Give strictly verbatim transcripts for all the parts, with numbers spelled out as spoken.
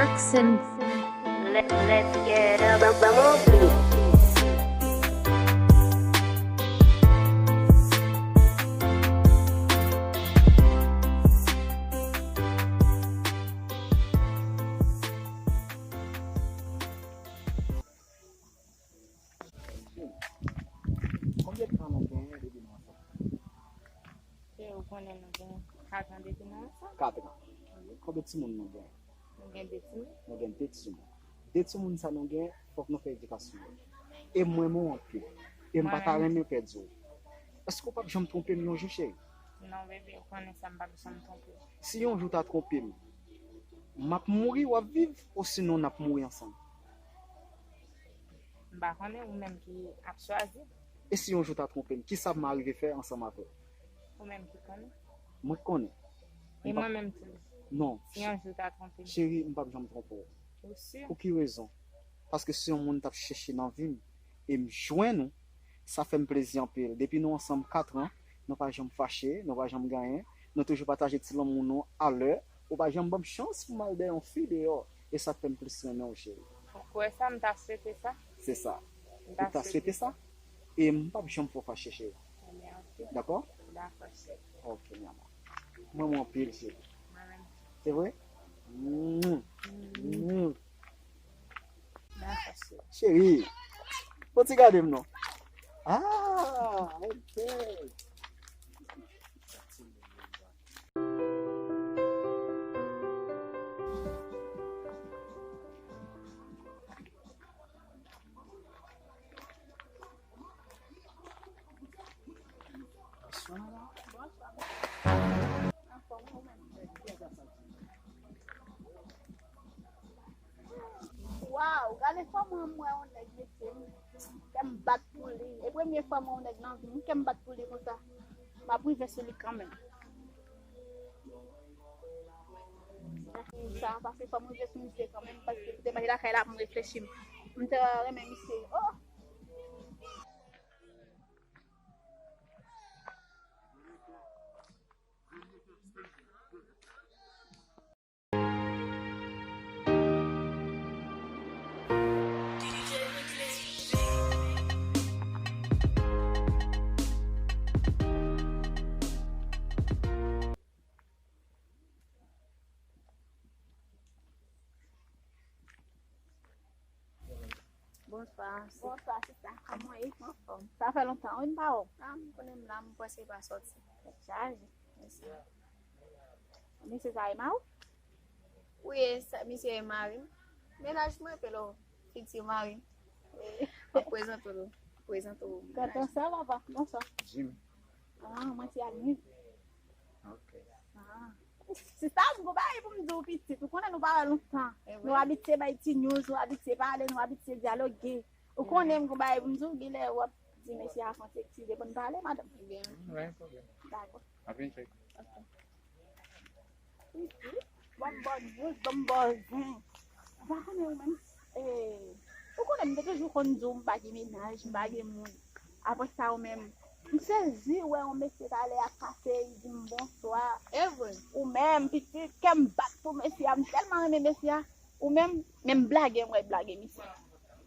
Jackson. Let, let's get up. Vamos. Konbyen tan nou genyen depi nou ansanm? E ou konnen nou gen kat an depi nou ansanm. Kat an. Konbyen timoun nou genyen? Nou gen de timoun. Nou gen de timoun. De timoun sa nou gen, fòk nou fè edikasyon yo. E m renmen w anpil. E m pa ta renmen pèdi w. Èske w p ap janm twonpe m yon jou, cheri? Non, bebe, ou konnen sa, m p ap janm twonpe w. Si yon jou w ta twonpe m, m ap mouri, w ap viv, osinon n ap mouri ansanm? M pa konnen, ou menm ki ap chwazi. E si yon jou w ta twonpe m, kisa m a rive fè ansanm avè w? Ou menm ki konnen. Mwen k konnen. E mwen menm tou. Non. Si yon jou w ta twonpe m. Cheri, m p ap janm twonpe w. Ou si? Pou ki rezon? Paske se yon moun t ap chèche nan vi m, e m jwenn ou, sa fè m plezi anpil. Depi nou ansanm kat an, nou pa janm fache, nou pa janm gen anyen, nou toujou pataje ti lanmou nou alè, ou pa janm ban m chans pou m al dèyè yon fi deyò, e sa k fè m plis renmen w, cheri. Ou kwè sa, m ta swete sa. Se sa. M Ou ta swete sa, e m p ap janm fè w fache, cheri. Mèsi. Dakò? Dakò, cheri. Ok, mi amor. Mwen, mwen anpil, cheri. Mwen menm. Se vre? Mm. Mm. Dakò, cheri. Cheri, bon ti gade m non. Ah, ok. Waw, gade fò mwen m wè yon nèg mesye m. Kè m bat pou li. E premye fwa m wè yon nèg nan vi m, kè m bat pou li konsa. M ap rive sou li kanmenm. Sa, paske fò m rive sou misye kanmenm, paske m te manje lakay la pou m reflechi m. M te renmen misye. Oh! Bonswa. Bonswa, sista. Kòman w ye? Anfòm. Sa fè lontan wi m pa wè w. Ah, m konnen m la, m prèske pa sòti. Tèt chaje. Mèsi. Mesye sa e mari w? Wi, sa, misye e mari m. Mennaj mwen, epi l fiti mari m. E, m ap prezante w, prezante w. Tonton sa, papa. Bonswa. Jim. Ah, mwen se Almir. Ok. Ah. Sista, m gon bagay pou m di w pitit. Ou konnen nou pa wè lontan. Nou abitye bay ti news, nou abitye pale, nou abitye dyaloge. Ou konnen m gon bagay pou m di w, genlè w ap di mesye a fè yon ti eksplize pou n pale, madanm. Ebyen, Pa gen pwoblèm. Dakò. Ap vin chèk. Pitit, ban m bon news, ban m bon zen. Ou pa konnen ou menm. Eh, ou konnen m te toujou konn di w m pa gen mennaj, m pa gen moun. Apre sa ou menm, m sezi wè yon mesye talè ap pase, li di m bonswa. E vre. Ou menm, pitit, kè m bat pou mesye a, m tèlman renmen mesye a. Ou menm, menm blage, m wè blage misye.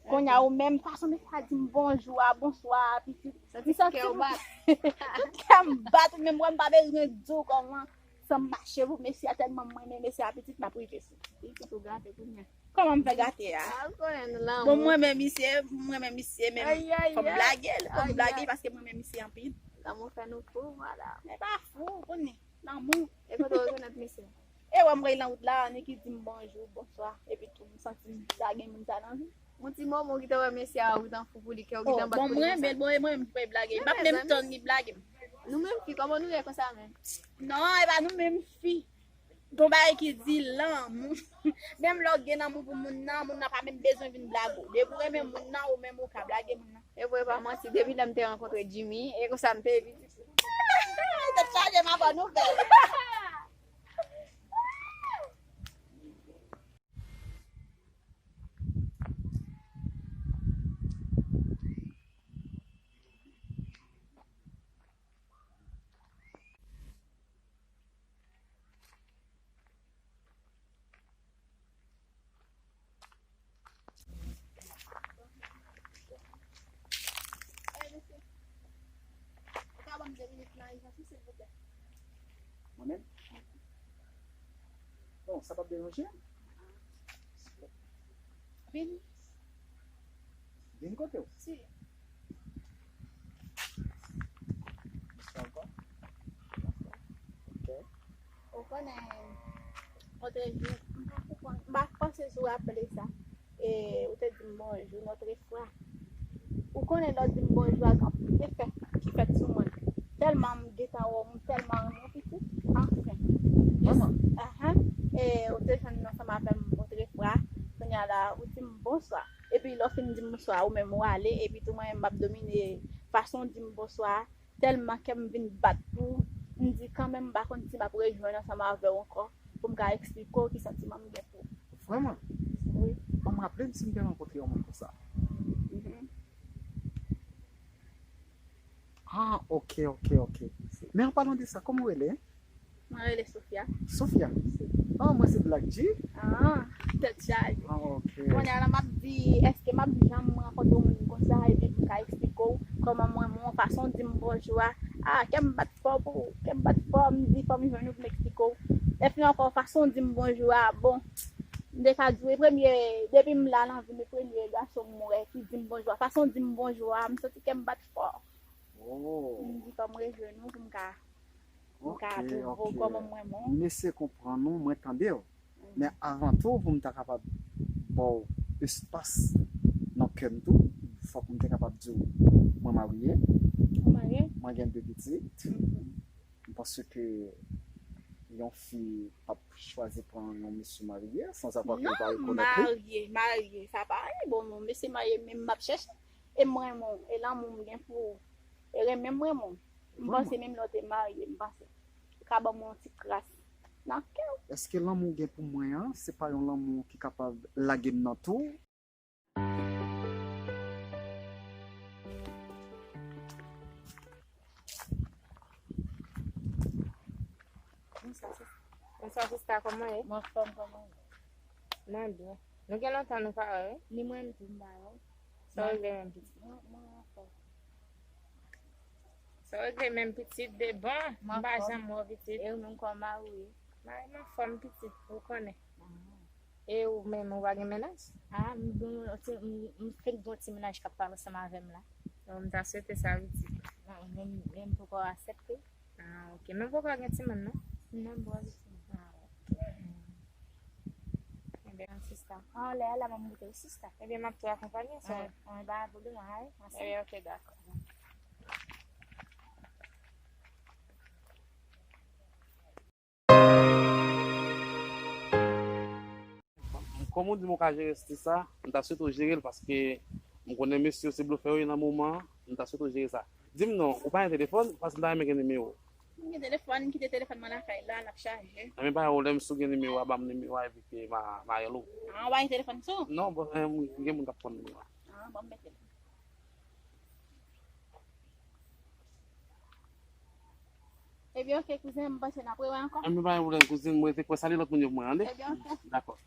Kounye a ou menm, fason mesye a di m bonjou a, bonswa a, pitit. M santi kè m bat, ou menm wè m pa bezwen di w kòman. San m mache pou mesye a, tèlman m renmen mesye a, pitit, m ap rive sou. Pitit ou gate kounye a. Kòman m fè gate a? Bon, mwen menm misye, mwen menm misye, men fò m blage l, fò m blage l paske mwen menm misye anpil. Lanmou fè nou fou, madanm. E pa fou, konnen. Lanmou. E kote w rekonèt misye? E wè m rele nan wout la, annik li di m bonjou, bonswa, epi tou m santi m ta gen moun sa nan vi. Yon ti moman w gentan wè mesye a, ou gentan fou pou li, kè w gentan bat pou li konsa. Bon, mwen renmen l, bon, e mwen menm ki pral blage l. M p ap menm tann li blage m. Nou menm fi, kòman nou ye konsa menm? Non, e pa nou menm fi. Gon bagay ki di lanmou. Menm lè w gen lanmou pou moun nan, moun nan pa menm bezwen vin blage w. Depi w renmen moun nan, ou menm ou ka blage moun nan. E vre, pa manti, depi lè m te rankontre Jimmy, e konsa m te ye pitit. Tèt chaje, m a ba w nouvèl. Mwen menm? Non, sa p ap deranje. Vin. Vin kote w. Si. Sa va? Ok. Ou konnen, otrejou, m pa konprann, m pa panse si w raple sa. E ou te di m bonjou, notre frère. Ou konnen lè w di m bonjou a, gen anpil efè ki fèt sou mwen. Tèlman m gentan wè w, m tèlman renmen w pitit. Anfen. Vrèman? Ahan. E ou te jwenn ansanm avè m otrefwa. Kounye a la, ou di m bonswa. Epi lè w fin di m bonswa, ou menm ou ale, epi tou mwen menm m ap domine fason w di m bonswa a. Tèlman kè m vin bat pou m di kanmenm m pa konn si m ap rejwenn ansanm avè w ankò pou m ka eksplike w ki santiman m gen pou ou. Vrèman? Wi. Ban m raple m si m te rankontre yon moun konsa. Mhm. Ah, ok, ok, ok. Men an palan de sa, kòman w rele? Mwen rele Sofia. Sofia? Ah, mwen se Black G. Ah, tèt chaje. Ah, ok. Kounye a la, m ap di, èske m ap janm rankontre yon moun konsa, epi pou m ka eksplike w kòman mwen, mwen, fason w di m bonjou a? Ah, kè m bat fò pou ou, kè m bat fò, m di fò m jwenn ou pou m eksplike w. Epi ankò, fason w di m bonjou a, bon, m te ka di w, e premye, depi m la nan vi m, e premye gason m wè ki di m bonjou a. Fason w di m bonjou a, m santi kè m bat fò. Oh. M di fò m rejwenn ou pou m ka, pou m ka pwouve w kòman m renmen w. M eseye konprann ou, mwen tande w. Men avan tou, pou m ta kapab ba w espas nan kè m tou, fòk m te kapab di w mwen marye. Ou marye? Mwen gen de pitit. Mhm. M panse ke yon fi p ap chwazi pran yon mesye marye san sa pa ke l pa rekonèt li. Non, marye, marye, sa pa anyen. Bon, mesye marye, men m ap chèche. E m renmen w, e lanmou m gen pou ou, e renmen m renmen w. M panse menm lè w te marye, m panse ou ka ban m yon ti kras nan kè w. Èske lanmou w gen pou mwen an, se pa yon lanmou ki kapab lage m nan tou? Bonswa, sis-, bonswa, sista, kòman w ye? M anfòm, kòman w ye? Mwen byen. Nou gen lontan nou pa wè, wi. Ni mwen menm tou, m pa wè w. Sa w regle menm pitit? Mwen, mwen anfòm. Sa w regle menm pitit de bon? M pa janm wè w pitit. E ou menm kòman ou ye? Mari m anfòm pitit, ou konnen. Ah. E ou menm, ou pa gen mennaj? Ah, m gen yon ti, m, m fèk gen yon ti mennaj k ap pale ansanm avè m la. Bon, m ta swete sa pitit. Ah, men, men m poko aksepte. Ah, ok. Men poko gen timoun, non? Non, m poko gen timoun. Ah, ok. Ebyen, sista. Anlè a la, m ap moute, wi, sista. Ebyen, m ap tou akonpanye, sè. Ah, ah, pa pwoblèm, ay, mèsi. Ebyen, ok, dakò. Kòm ou di m ou ka jere ti sa, m ta swete w jere l paske m konnen mesye yo se blofè yo ye nan moman an, m ta swete w jere sa. Di m non, ou pa gen telefòn, paske m ta renmen gen nimewo w. M gen telefòn, m kite telefòn mwen lakay la, l ap chaje. Ebyen, pa gen pwoblèm, si w gen nimewo a, ban m nimewo a, epi ke m a, m a rele w. Ah, ou pa gen telefòn sou ou? Non, bon, eh, m gen moun k ap pran nimewo a. Ah, bon, m mete l. Ebyen, ok, kouzen, m panse n ap rewè ankò. Ebyen, pa gen pwoblèm, kouzin, mwen te kwè salye lòt moun yo pou mwen, tande? Ebyen, ok. Dakò.